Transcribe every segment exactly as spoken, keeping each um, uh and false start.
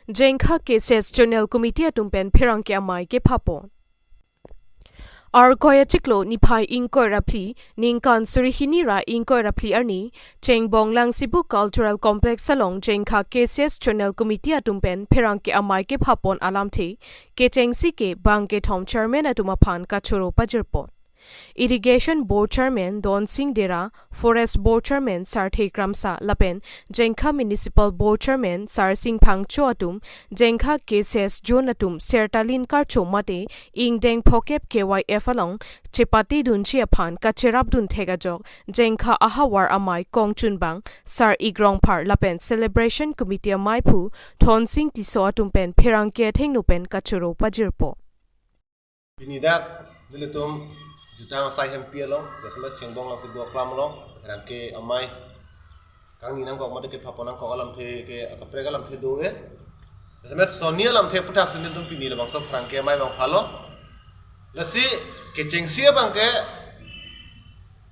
Jengkha K C S Zonal Committee atum pen pherangke amei kephapon. Arkoi achiklo niphai ingkoi ra phli, ningkan suri hini ra ingkoi ra phli arni, Chengbong Langsibu Cultural Complex along Jengkha K C S Zonal Committee atum pen pherangke amei kephapon alamthe kechengsi ke bang kethom chairman atum aphan kachoro pajirpon. Irrigation Board Chairman Donsing Dera, Forest Board Chairman Sarthe Kramsa lapen Jengkha Municipal Board Chairman Sarsing Phangcho atum Jengkha K C S Zone atum Sertalin Karcho mate ingdeng phokep K Y F along chepatedunji aphan kacherapdun thek ajok Jengkha ahavar amei kongchunbang Sar Ikrong Phar lapen Celebration Committee ameiphu Thonsing Tisso atum pen pherangke athengno pen kachoro pajirpo. Pini dak nelitum jutang asai hempi along, jasemet Chengbong Langsibu aklam along, pherangke amei kangni nangkok mate kephapon nangkok alamthe ke akaprek alamthe do-e. Jasemet sonni alamthe aputhaksi nelitum pini labangso pherangke amei abang phalo. Lasi kechengsi abang ke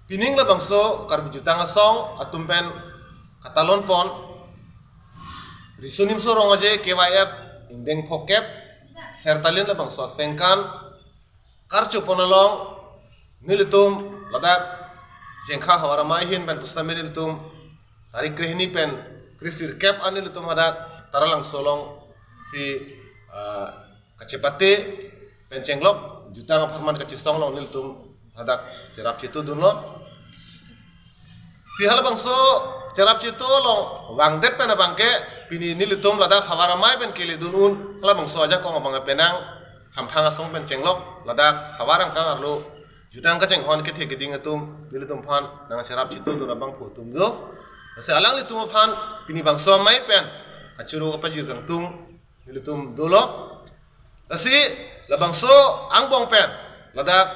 pining labangso Karbi Jutang Asong atum pen katalonpon Riso Nimso Rong Aje K Y F ingdeng phokep Sertalin labangso asengkan karchopon along nelitum ladak Jengkha havar amei ahin pen pusitame nelitum tarik krehini pen kresirkep an nelitum hadak Taralangso alongsi, ah, kachepate pen chenglok jutang apharman kachesong along nelitum hadak cherap chetudunlo. Si halabangso cherap chetu along vangdet pen abang ke pini nelitum ladak havar amei pen keledun un halabangso ajakong abang penang Hamphang Asong pen chenglok ladak havar angkang arlo jutang kachinghon kethe keding atum nelitum aphan nangcherap chetudun abangphu atum do. Lasi alanglitum aphan pini bangso amei pen kachoro kapajir kangtung nelitum dolo. Lasi labangso angbong pen ladak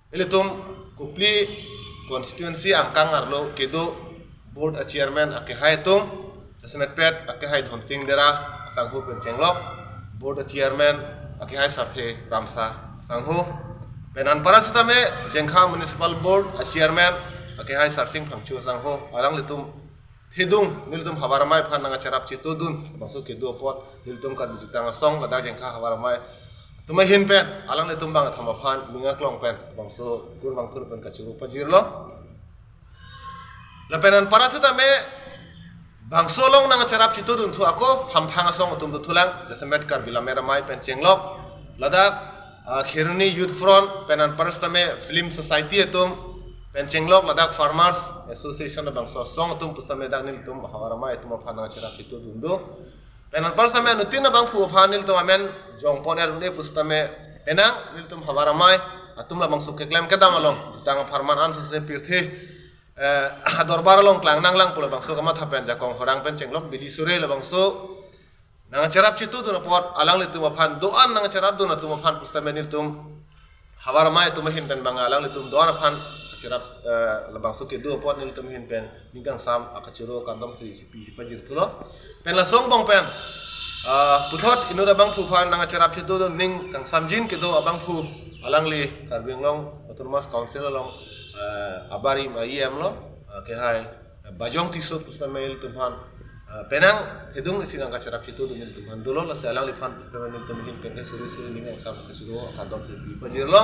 ilitum Kopili constituency angkang arlo kedo board a chairman akehai atum, jasemetpet akehai Dhonsing Dera asangho pen chenglok, board a chairman akehai Sarthe Kramsa asangho, pen anparasitame Jengkha Municipal Board a chairman akehai Sarsing Phangcho asangho, alanglitum thedung nelitum havar amei aphan nangcherap chetudun bangso kedo apot nelitum Karbi Jutang Asong ladak Jengkha havar amei atum ahin pen alanglitum bang atham aphan ning aklong pen bangso kur bang thur pen kachoro pajirlo. Lapen anparasitame bangso along nangcherap chetudun thu ako Hamphang Asong atum dothulang, jasemet Karbi Lammet Amei pen chenglok, ladak, ah, Kheroni Youth Front pen anparasitame Film Society atum pen chenglok, ladak Farmers Association bangso asong atum pusitame dak nelitum havar amei atum aphan nangcherap chetudun do. Pen anparasitame anuttin abangphu aphan nelitum amen jongpon er un-e pusitame penang nelitum havar amei atum labangso keklem kedam along jutang apharman ansose pirthe, eh, adorbar along klang nanglang pu labangso kamatha pen jakong horang pen chenglok bidi sore labangso nangcherap chetudun apot alanglitum aphan do-an nangcherapdun atum aphan pusitame nelitum havar amei atum ahin pen bang alanglitum do-an aphan cherap, eh, labangso kedo apot nelitum ahin pen ning kangsam akachoro kardom si sipi si pajir thulo. Pen laso angbong pen, ah, puthot inut abangphu aphan nangcherap chetudun ning kangsamjin kedo abangphu alangli Karbi Anglong Autonomous Council along, eh, abarim a E M lo, eh, kehai Bajong Tisso pusitame ilitum aphan, ah, penang thedung isi nangcherap chetudun ilitum aphan dolo, lasi alangliphan pusitame nelitum ahin pen ke suri suri ning kangsam kachoro kardom si sipi pajirlo.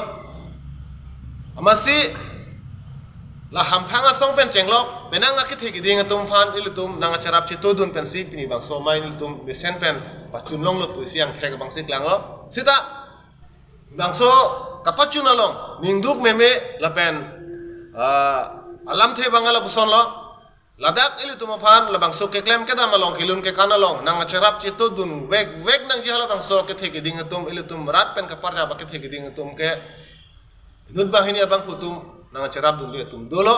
Amatsi la Hamphang Asong pen chenglok penang akethe keding atum aphan ilitum nangcherap chetudun pensi pini bangso amei ilitum mesen pen pachun longlo pusi angthek abangsi klanglo. Sita bangso kapachun along ningduk meme lapen, ah, alamthe bang lapuson lo. Ladak ilitum aphan labangso keklem kedam along kelun kekan along nangcherap chetudun vek vek nangji halabangso kethe keding atum ilitum rat pen kaparjap akethe keding atum ke inut banghini abangphu atum nangcherapdunde atum dolo.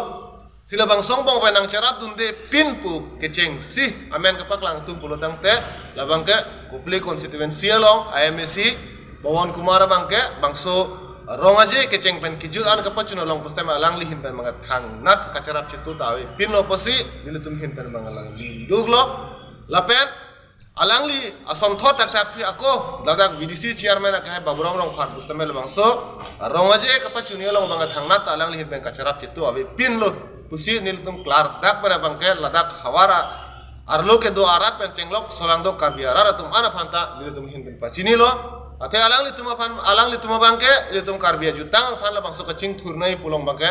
Si labangso angbong pen nangcherapdunde pin pu kechengsi amen kapaklang atum pulo tangte labang ke Kopili constituency along I M A C Pawan Kumar abang ke bangso Rong Aje kecheng pen kejut an kapachun along pusitame alangli ahin pen bang thangnat kacherap chetu ta avepinlo pusi nelitum ahin pen bang alangli duklo. Lapen alangli asonthot thakthak si ako ladak V D C chairman akehai Baburam Rongphar pusitame labangso Rong Aje kapachunji along bang thangnat ta alangli ahin pen kacherap chetu avepinlo pusi nelitum klardak pen abang ke ladak havar a arlo kedo arat pen chenglok solangdo Karbi arat atum an aphan ta nelitum ahin pen pachinilo. Athe alanglitum aphan, alanglitum abangke ilitum Karbi ajutang aphan labangso kachingthurnei pulong abangke,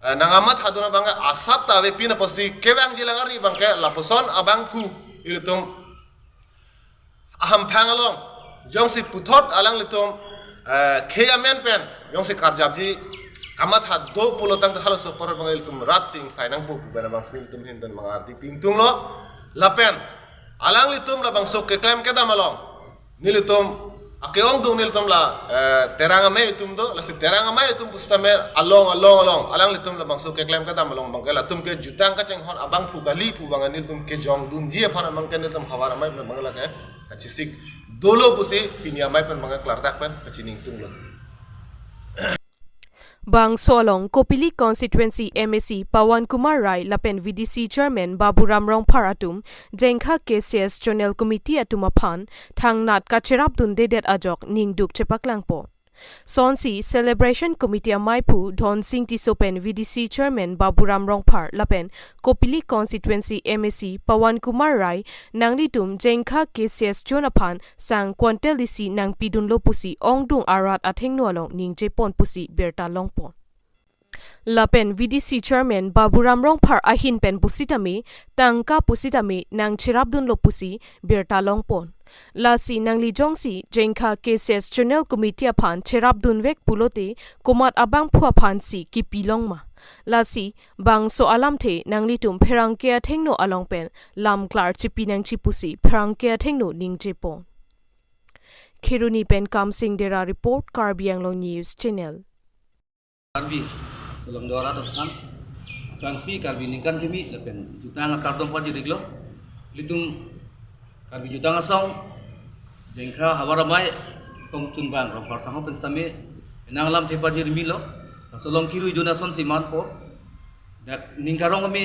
eh, nang amat hadun abangke asap ta avepin apotsi kevangji lang ari abangke lapuson abangphu ilitum ahamphang along jongsi puthot alanglitum, eh, khei amen pen jongsi karjapji kamatha do pulo tangte halaso apor abang ilitum rat sing sai nangpo pu pen abangsi ilitum ahin pen mangardi pingtunglo. Lapen alanglitum labangso keklem kedam along nelitum ake-ongdung nelitum la, eh, Terang Amei atum do, lasi Terang Amei atum pusitame along along along alanglitum labangso keklem kedam along abangke latum ke jutang kachinghon abangphu kali pu abang nelitum kejongdunji aphan abangke nelitum Havar Amei pen abang lake kachesik dolo pusi pini amei pen abangke klardak pen kachiningtunglo. Bangso along Kopili Constituency M A C Pawan Kumar Rai lapen V D C Chairman Baburam Rongphar atum Jengkha K C S Zonal Committee atum aphan thangnat kacherapdundedet ajok ningduk chepaklangpo. Sonsi Celebration Committee amaiphu Dhonsing Tisso pen V D C Chairman Baburam Rongphar lapen Kopili Constituency M A C Pawan Kumar Rai nanglitum Jengkha K C S Zone aphan sang quintal isi nangpidunlo pusi ongdung arat athengno along ningjepon pusi birta longpon. Lapen V D C Chairman Baburam Rongphar ahin pen pusitame tangka pusitame nangcherapdunlo pusi birta longpon. Lasi nangli jongsi Jengkha K C S Zonal Committee aphan cherapdunvek pulote komat abangphu aphansi kipilongma. Lasi bangso alamthe nanglitum pherangke athengno along pen lamklar chipi nangji pusi pherangke athengno ningjepon. Kheroni pen Kamsing Dera report, Karbi Anglong News Channel. Karbi solangdo arat aphan, aphrangsi Karbi ningkan kimi lapen jutang akardom pajiriklo. Ilitum Karbi jutang asong Jengkha Havar Amei kongchunbang Rongphar sangho pen sitame nang alamthe pajirmilo. Laso along kirui dun asonsi manpo. Dak ning karong kami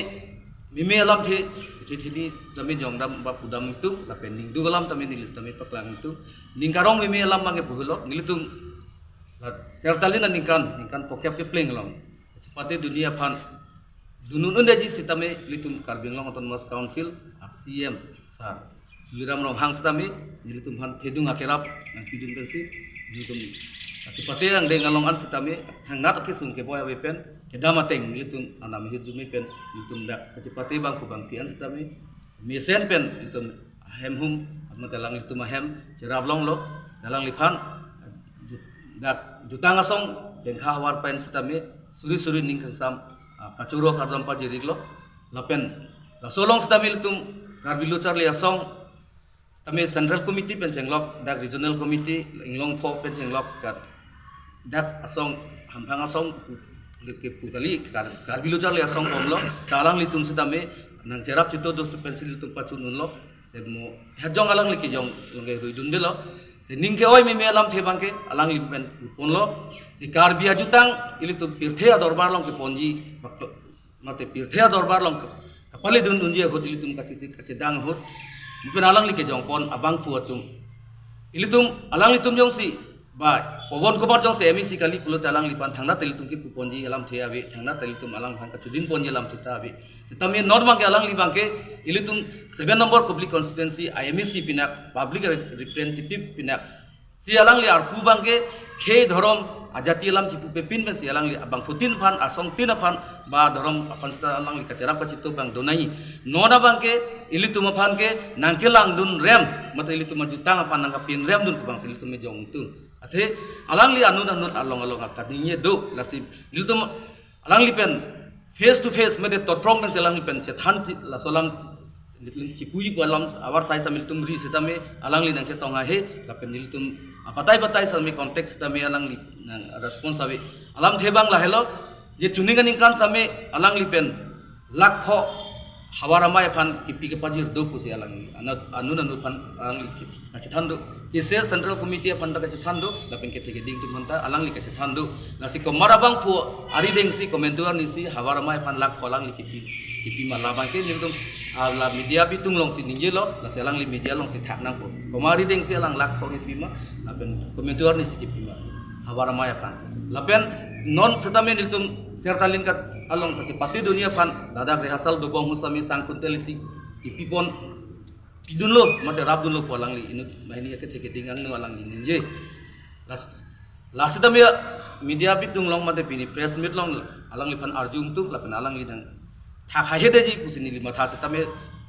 meme alamthe, the the di sitame jongdam ba pudam ingtung, lapen ningduk alam tame neli sitame paklang ingtung. Ning karong meme alam abangke puhulo, nelitum la sertalin aningkan, ningkan phokep kepleng along pate dunia aphan dunun undeji sitame ilitum Karbi Anglong Autonomous Council a C M sir Tuliram Ronghang sitame nelitum aphan thedung akerap nangpidun pensi nelitum kachepate angdeng along an sitame thangnat akesung keboi ave pen kedam ateng nelitum anam hirjume pen nelitum dak kachepate bangphu bangphi an sitame mesen pen nelitum ahem hum mate alanglitum ahem cherap longlo. Alangliphan dak jutang asong Jengkha Havar pen sitame suri suri ning kangsam, ah, kachoro kardom pajiriklo. Lapen laso along sitame ilitum Karbi Lo Charli Asong sitame Central Committee pen chenglok, dak Regional Committee inglong pho pen chenglok, dak dak asong hamphang asong ke pu kali Kar-, Karbi Lo Charli Asong bomlo, ta alanglitum sitame nangcherap chito dos pensi ilitum pachun unlo. Se mo hajong alangli kejong along ke ruidundelo. Se ning ke-oi meme alamthe abangke alangli pen ponlo. Si Karbi ajutang ilitum pirthe adorbar along keponji, mate pirthe adorbar along ke-, kapaledun dunji ahut ilitum kachesik kachedang ahut. Mungkin alangli kejongpon abangphu atum. Ilitum alanglitum jongsi ba Pawan Kumar jongsi M A C kali pulote alangliphan thangnat ilitum kipuponji alamthe ave, thangnat ilitum alangphan kachudinponji alamthe ta ave. Sitame non abangke alangli abangke ilitum seven number Kopili constituency a M A C pinak public rep-, representative pinak si alangli arpu abangke khei dhorom ajati alam chipu pepin pensi alangli abangphutin aphan asongtin aphan ba dhorom aphan sita alangli kacherap kachito abang donai. Non abangke ilitum aphan ke nangkelangdun rem mate ilitum ajutang aphan nangkapinremdun pu abangsi ilitum mejong tung. Athe alangli anun anun along along akadingye do lasi ilitum alangli pen face to face mate totrong pensi alangli pen chethan chi-, laso alam chi-, nelitum chipui pu alam avar sai sitame ilitum ri sitame alangli nangchetong ahe lapen nelitum apatai patai sitame contact sitame alangli nang response ave. Alamthe abang lahelo je chuning aningkan sitame alangli pen lakh pho Havar Amei aphan kipi kepajir do pusi alangli. Ano, anun anun aphan alangli ki-, kachethan do. K C S Central Committee aphan ta kachethan do, lapen kethe keding atum aphan ta alangli kachethan do. Lasi komat abangphu arideng si komentu arni si Havar Amei aphan lakh pho alangli kipi, kipima labangke nelitum, ah, la media bitung alongsi ningjelo, lasi alangli media alongsi thak nangpo. Komat arideng si alang lakh pho kipima, lapen komentu arni si kipima Havar Amei aphan. Lapen non sitame nelitum sertalin kat along kachepate dunji aphan ladak rehearsal dobom ahut sitame sang quintal isi ipipon pidunlo mate rapdunlo pu alangli inut banghini akethe keding angno alangli ningje. Las lasi tame media bit along mate pini press meet along alangliphan arju ingtung lapen alangli nangthak haihedeji pusi neli matha setame,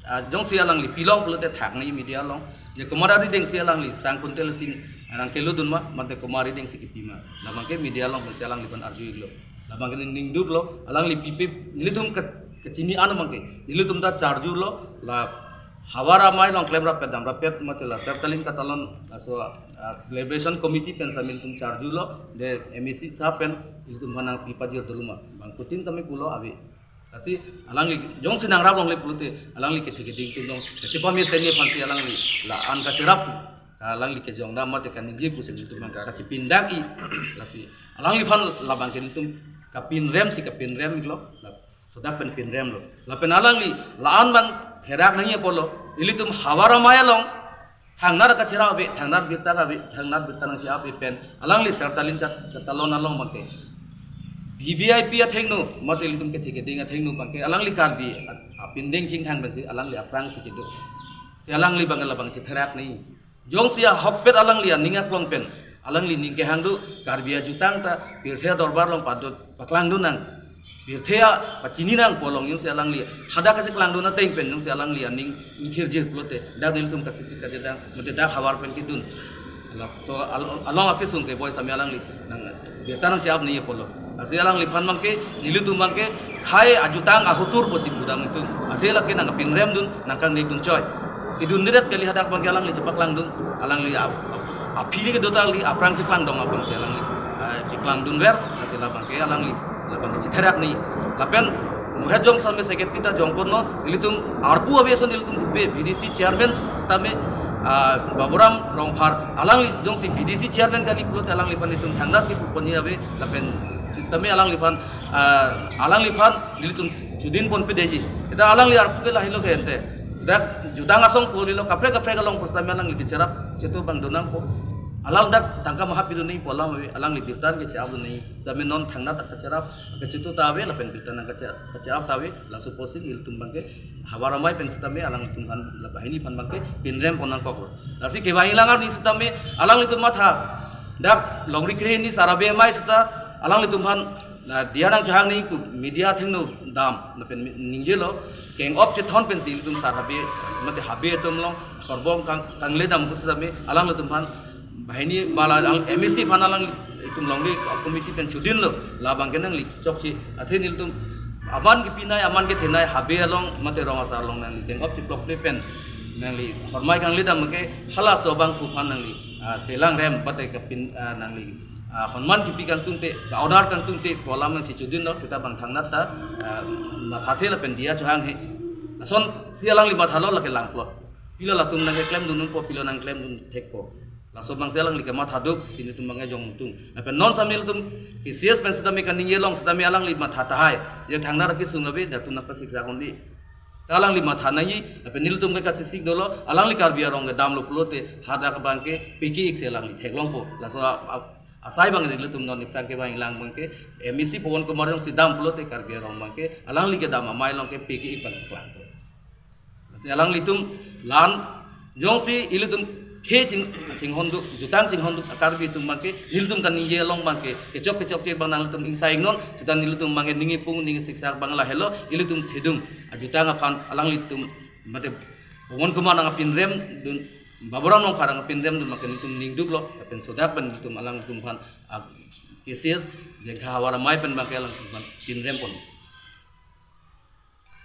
ah, jongsi alangli pilong pulote thak nangji media along. Je komat arideng si alangli sang kuntel si nangkelodun ma mate komat arideng si kipi ma. Labangke media along si alangliphan arju-iklo. Labangke ning duklo, alangli pipe nelitum ke, kechini an abangke nelitum ta charjulo, la Havar Amei along klemrappet damrappet mate la Sertalin katalon laso, ah, celebration committee pen sami nelitum charjulo, de M A C sahab pen nelitum aphan nangpi pajir dolo ma. Bangphutin tame pulo ave. Lasi alangli jongsi nangrap longle pulote alangli kethe keding atum along kachepamesen aphansi alangli la-an kacherap, alangli kejong dam mate kaningje pusi nelitum abang kachepindak-i. Lasi alangliphan labangke nelitum kapinrem si kapinrem-iklo. La sodak pen pinremlo. Lapen alangli la-an abang therak nangji apotlo, ilitum Havar Amei along thangnat kacherap ave, thangnat birta ave, thangnat birta nangcherap ave pen alangli Sertalin kat, katalon along abangke V V I P athengno mate ilitum kethe keding athengno abangke alangli Karbi a, apindeng chingthang pensi alangli aphrangsi kedo. Si alangli abangke labang chetherak nangji. Jongsi ahokpet alangli aning aklong pen alangli ning kehang do, Karbi ajutang ta pirthe adorbar along padot paklangdun nang, pirthe apachini nang pu along jongsi alangli hadak kacheklangdun ateng pen jongsi alangli aning ingthirjir pulote dak nelitum kachesik kajedang mate dak havar pen kedun. Ala, so al, along akesung keboi sami alangli nang birta nangcherap nangji apotlo. Lasi alangliphan abangke nelitum abangke khei ajutang ahotur pusi pudam itum. Athe lake nangpinremdun, nangkangnedun choi. Kedundedet kali hadak abangke alangli chepaklangdun, alangli ap, ap, aphi kedo ta alangli aphrang cheklangdong abangsi alangli, ah, cheklangdunver, lasi labangke alangli labangke chetherak nangji. Lapen muhet jong sami secretary ta jongponlo, ilitum arpu ave ason ilitum pupe, V D C chairman setame, ah, Baburam Rongphar, alangli jongsi V D C chairman kali pulote alangliphan itum thangnat kipu ponji ave, lapen setame alangliphan, ah, alangliphan nelitum chodin ponpedeji. Ita alangli arpu ke lahelo ke ente. Dak jutang asong pu lilo kaprek kaprek along pu setame alangli kecherap chetu abang donangpo. Alang dak tangka maha pidun nangji pu alam ave, alangli birta nangkecherapdun nangji. Setame non thangnat kacherap, kachetu ta ave, lapen birta nangkache, kacherap ta ave, laso apotsi nelitum abangke Havar Amei pen setame alanglitum aphan, la banghini aphan abangke pinrem pon nangkoklo. Lasi kevang-i lang arni setame alanglitum matha, dak longri kre hini sar abe amei seta alanglitum aphan, na, diya nangchehang nangji pu media athengno dam, lapen mi, ningjelo, keng-op chethon pensi ilitum sar habe, mate habe atum along, horbom kang, kangle dam ahut setame, alanglitum aphan, banghini bala alang M A C aphan alanglitum longri committee pen chodinlo, labangke nangli chokche, athe nelitum, aman kepinei, aman kethenei, habe along, mate rong asar along nangli keng-op cheplokle pen, nangli hormai kangle dam ke, halaso abangphu aphan nangli, ah, kelangrem, mate kepin, ah, nangli, ah, honman kipi kangtungte, ka-honor kangtungte pu alam si chodinlo seta bang thangnat ta, ah, mathathe lapen diya chohanghe. Lasonsi alangli mathalo lake langplot. Pilo latum nangkeklemdun unpo, pilo nangklemdun thekpo. Laso abangsi alangli kematha duk, si nelitum abangke jong tung. Lapen non sami nelitum K C S pen setame kaningje along setame alangli matha tahai. Je thangnat akesung ave, datum nangpasiksak un-e. Ta alangli matha nangji, lapen nelitum ke kachesik dolo, alangli Karbi arong kedamlo pulote, hadak abangke piki-ik si alangli theklongpo. Laso a, a, asai abang nelitum non aphrang kevang-i lang abangke, M A C Pawan Kumar jongsi dam pulote Karbi arong abangke, alangli kedam amei along ke piki-ik abang klangpo. Lasi alanglitum la-an jongsi ilitum khei ching, chinghon do, jutang chinghon do, Karbi atum abangke, nelitum kaningje along abangke, kechok kechokche abang nanglitum ingsai-iknon, seta nelitum abangke ning ipung, ning isiksak abang lahelo, ilitum thedung, ajutang aphan, alanglitum, mate, Pawan Kumar nangpinremdun, Baburam Rongphar nangpinremdun, abangke nelitum ning duklo, lapen sodak pen nelitum alanglitum aphan, ah, K C S, Jengkha Havar Amei pen abangke alanglitum aphan pinrem pon.